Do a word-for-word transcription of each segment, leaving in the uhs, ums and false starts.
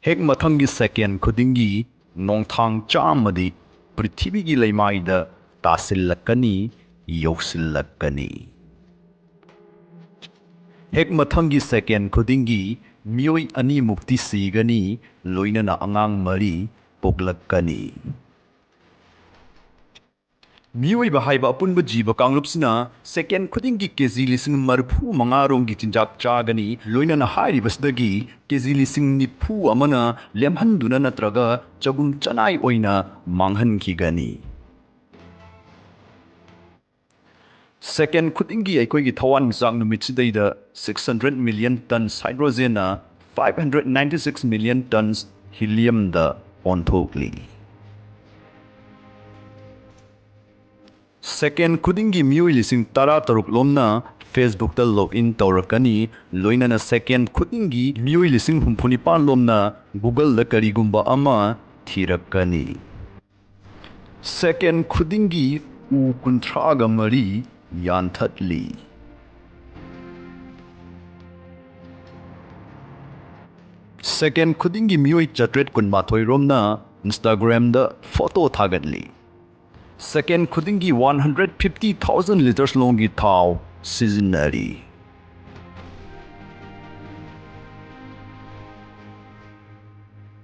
ꯍꯦꯛ ꯃꯊꯪꯒꯤ ꯁꯦꯀꯦꯟ ꯈꯨꯗꯤꯡꯒꯤ ꯅꯣꯡꯊꯥꯡ ꯆꯥꯝꯃꯗꯤ ꯄ꯭ꯔꯤꯊꯤꯕꯤꯒꯤ ꯂꯩꯃꯥꯏꯗ ꯇꯥꯁꯤꯜꯂꯛꯀꯅꯤ, ꯌꯧꯁꯤꯜꯂꯛꯀꯅꯤ꯫ ꯍꯦꯛ ꯃꯊꯪꯒꯤ ꯁꯦꯀꯦꯟ ꯈꯨꯗꯤꯡꯒꯤ ꯃꯤꯑꯣꯏ ꯑꯅꯤꯃꯨꯛꯇꯤ ꯁꯤꯒꯅꯤ, ꯂꯣꯏꯅꯅ ꯑꯉꯥꯡ ꯃꯔꯤ ꯄꯣꯛꯂꯛꯀꯅꯤ꯫ ꯃꯤꯑꯣꯏꯕ ꯍꯥꯏꯕ ꯑꯄꯨꯟꯕ ꯖꯤꯕ ꯀꯥꯡꯂꯨꯞꯁꯤꯅ ꯁꯦꯀꯦꯟ ꯈꯨꯗꯤꯡꯒꯤ ꯀꯦꯖꯤ ꯂꯤꯁꯤꯡ ꯃꯔꯤꯐꯨ ꯃꯉꯥ ꯔꯣꯝꯒꯤ ꯆꯤꯟꯖꯥꯛ ꯆꯥꯒꯅꯤ, ꯂꯣꯏꯅꯅ ꯍꯥꯏꯔꯤꯕꯁꯤꯗꯒꯤ ꯀꯦꯖꯤ ꯂꯤꯁꯤꯡ ꯅꯤꯐꯨ ꯑꯃꯅ ꯂꯦꯝꯍꯟꯗꯨꯅ ꯅꯠꯇ꯭ꯔꯒ ꯆꯒꯨꯝ ꯆꯅꯥꯏ ꯑꯣꯏꯅ ꯃꯥꯡꯍꯟꯈꯤꯒꯅꯤ꯫ ꯁꯦꯀꯦꯟ ꯈꯨꯗꯤꯡꯒꯤ ꯑꯩꯈꯣꯏꯒꯤ ꯊꯋꯥꯟꯃꯤꯆꯥꯛ ꯅꯨꯃꯤꯠꯁꯤꯗꯩꯗ six hundred million tons hydrogenꯅ five hundred ninety six million tons heliumꯗ ꯑꯣꯟꯊꯣꯛꯂꯤ꯫ ꯁꯦꯀꯦꯟ ꯈꯨꯗꯤꯡꯒꯤ ꯃꯤꯑꯣꯏ ꯂꯤꯁꯤꯡ ꯇꯔꯥ ꯇꯔꯨꯛ ꯂꯣꯝꯅ Facebookꯇ log in ꯇꯧꯔꯛꯀꯅꯤ, ꯂꯣꯏꯅꯅ ꯁꯦꯀꯦꯟ ꯈꯨꯗꯤꯡꯒꯤ ꯃꯤꯑꯣꯏ ꯂꯤꯁꯤꯡ ꯍꯨꯝꯐꯨ ꯅꯤꯄꯥꯟ ꯂꯣꯝꯅ Googleꯗ ꯀꯔꯤꯒꯨꯝꯕ ꯑꯃ ꯊꯤꯔꯛꯀꯅꯤ꯫ ꯁꯦꯀꯦꯟ ꯈꯨꯗꯤꯡꯒꯤ ꯎ ꯀꯨꯟꯊ꯭ꯔꯥꯒ ꯃꯔꯤ ꯌꯥꯟꯊꯠꯂꯤ꯫ ꯁꯦꯀꯦꯟ ꯈꯨꯗꯤꯡꯒꯤ ꯃꯤꯑꯣꯏ ꯆꯥꯇ꯭ꯔꯦꯠ ꯀꯨꯟꯃꯥꯊꯣꯏ ꯔꯣꯝꯅ Instagramꯗ photo ꯊꯥꯒꯠꯂꯤ꯫ ꯁꯦꯀꯦꯟ ꯈꯨꯗꯤꯡꯒꯤ one hundred fifty thousand litres ꯂꯣꯝꯒꯤ ꯊꯥꯎ ꯁꯤꯖꯤꯟꯅꯔꯤ꯫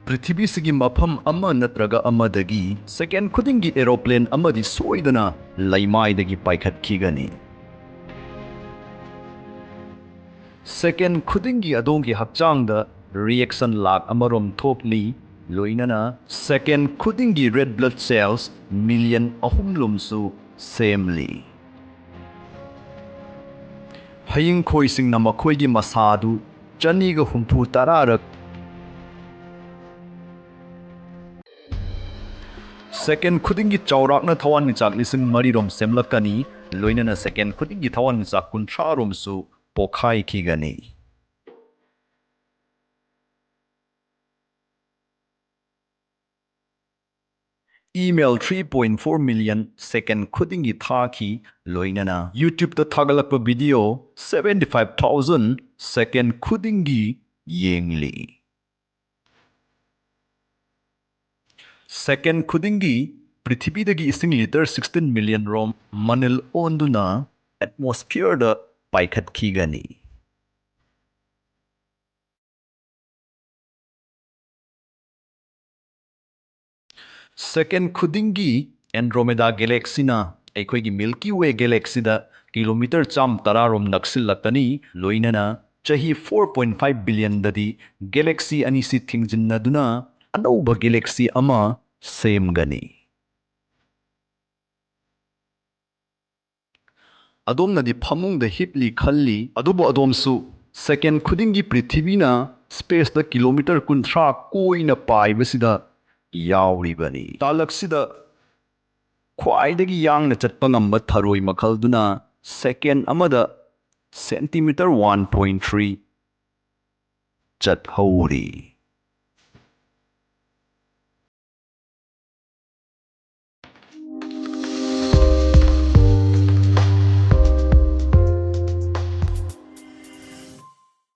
ꯄ꯭ꯔꯤꯊꯤꯕꯤꯁꯤꯒꯤ ꯃꯐꯝ ꯑꯃ ꯅꯠꯇ꯭ꯔꯒ ꯑꯃꯗꯒꯤ ꯁꯦꯀꯦꯟ ꯈꯨꯗꯤꯡꯒꯤ aeroplane ꯑꯃꯗꯤ ꯁꯣꯏꯗꯅ ꯂꯩꯃꯥꯏꯗꯒꯤ ꯄꯥꯏꯈꯠꯈꯤꯒꯅꯤ꯫ ꯁꯦꯀꯦꯟ ꯈꯨꯗꯤꯡꯒꯤ ꯑꯗꯣꯝꯒꯤ ꯍꯛꯆꯥꯡꯗ reaction ꯂꯥꯛ ꯑꯃꯔꯣꯝ ꯊꯣꯛꯂꯤ, ꯂꯣꯏꯅꯅ ꯁꯦꯀꯦꯟ ꯈꯨꯗꯤꯡꯒꯤ red blood cells million ꯑꯍꯨꯝ ꯂꯣꯝꯁꯨ ꯁꯦꯝꯂꯤ꯫ ꯍꯌꯤꯡꯈꯣꯏꯁꯤꯡꯅ ꯃꯈꯣꯏꯒꯤ ꯃꯁꯥꯗꯨ ꯆꯅꯤꯒ ꯍꯨꯝꯐꯨ ꯇꯔꯥꯔꯛ ꯁꯦꯀꯦꯟ ꯈꯨꯗꯤꯡꯒꯤ ꯆꯥꯎꯔꯥꯛꯅ ꯊꯋꯥꯟꯃꯤꯆꯥꯛ ꯂꯤꯁꯤꯡ ꯃꯔꯤꯔꯣꯝ ꯁꯦꯝꯂꯛꯀꯅꯤ, ꯂꯣꯏꯅꯅ ꯁꯦꯀꯦꯟ ꯈꯨꯗꯤꯡꯒꯤ ꯊꯋꯥꯟꯃꯤꯆꯥꯛ ꯀꯨꯟꯊ꯭ꯔꯥꯔꯣꯝꯁꯨ ꯄꯣꯈꯥꯏꯈꯤꯒꯅꯤ꯫ Email three point four million ꯁꯦꯀꯦꯟ ꯈꯨꯗꯤꯡꯒꯤ ꯊꯥꯈꯤ, ꯂꯣꯏꯅꯅ YouTubeꯇ ꯊꯥꯒꯠꯂꯛꯄ video seventy five thousand ꯁꯦꯀꯦꯟ ꯈꯨꯗꯤꯡꯒꯤ ꯌꯦꯡꯂꯤ꯫ ꯁꯦꯀꯦꯟ ꯈꯨꯗꯤꯡꯒꯤ ꯄ꯭ꯔꯤꯊꯤꯕꯤꯗꯒꯤ ꯏꯁꯤꯡ ꯂꯤꯇꯔ ꯁꯤꯛꯁꯇꯤꯟ ꯃꯤꯂꯤꯌꯟ ꯔꯣꯝ ꯃꯅꯤꯜ ꯑꯣꯟꯗꯨꯅ ꯑꯦꯠꯃꯣꯁꯐꯤꯌꯔꯗ ꯄꯥꯏꯈꯠꯈꯤꯒꯅꯤ꯫ ꯁꯦꯀꯦꯟ ꯈꯨꯗꯤꯡꯒꯤ ꯑꯦꯟꯗ꯭ꯔꯣꯃꯦꯗꯥ ꯒꯦꯂꯦꯛꯁꯤꯅ ꯑꯩꯈꯣꯏꯒꯤ ꯃꯤꯜꯀꯤ ꯋꯦ ꯒꯦꯂꯦꯛꯁꯤꯗ ꯀꯤꯂꯣꯃꯤꯇꯔ ꯆꯥꯝ ꯇꯔꯥ ꯔꯣꯝ ꯅꯛꯁꯤꯜꯂꯛꯀꯅꯤ, ꯂꯣꯏꯅꯅ ꯆꯍꯤ ꯐꯣꯔ ꯄꯣꯏꯟ ꯐꯥꯏꯚ ꯕꯤꯂꯤꯌꯟꯗꯗꯤ ꯒꯦꯂꯦꯛꯁꯤ ꯑꯅꯤꯁꯤ ꯊꯤꯡꯖꯤꯟꯅꯗꯨꯅ ꯑꯅꯧꯕ ꯒꯦꯂꯦꯛꯁꯤ ꯑꯃ ꯁꯦꯝꯒꯅꯤ꯫ ꯑꯗꯣꯝꯅꯗꯤ ꯐꯃꯨꯡꯗ ꯍꯤꯞꯂꯤ ꯈꯜꯂꯤ, ꯑꯗꯨꯕꯨ ꯑꯗꯣꯝꯁꯨ ꯁꯦꯀꯦꯟ ꯈꯨꯗꯤꯡꯒꯤ ꯄ꯭ꯔꯤꯊꯤꯕꯤꯅ ꯁ꯭ꯄꯦꯁꯇ ꯀꯤꯂꯣꯃꯤꯇꯔ ꯀꯨꯟꯊ꯭ꯔꯥ ꯀꯣꯏꯅ ꯄꯥꯏꯕꯁꯤꯗ ꯌꯥꯎꯔꯤꯕꯅꯤ꯫ ꯇꯥꯂꯛꯁꯤꯗ ꯈ꯭ꯋꯥꯏꯗꯒꯤ ꯌꯥꯡꯅ ꯆꯠꯄ ꯉꯝꯕ ꯊꯔꯣꯏ ꯃꯈꯜꯗꯨꯅ ꯁꯦꯀꯦꯟ ꯑꯃꯗ ꯁꯦꯟꯇꯤꯃꯤꯇꯔ ꯋꯥꯟ ꯄꯣꯏꯟ ꯊ꯭ꯔꯤ ꯆꯠꯍꯧꯔꯤ꯫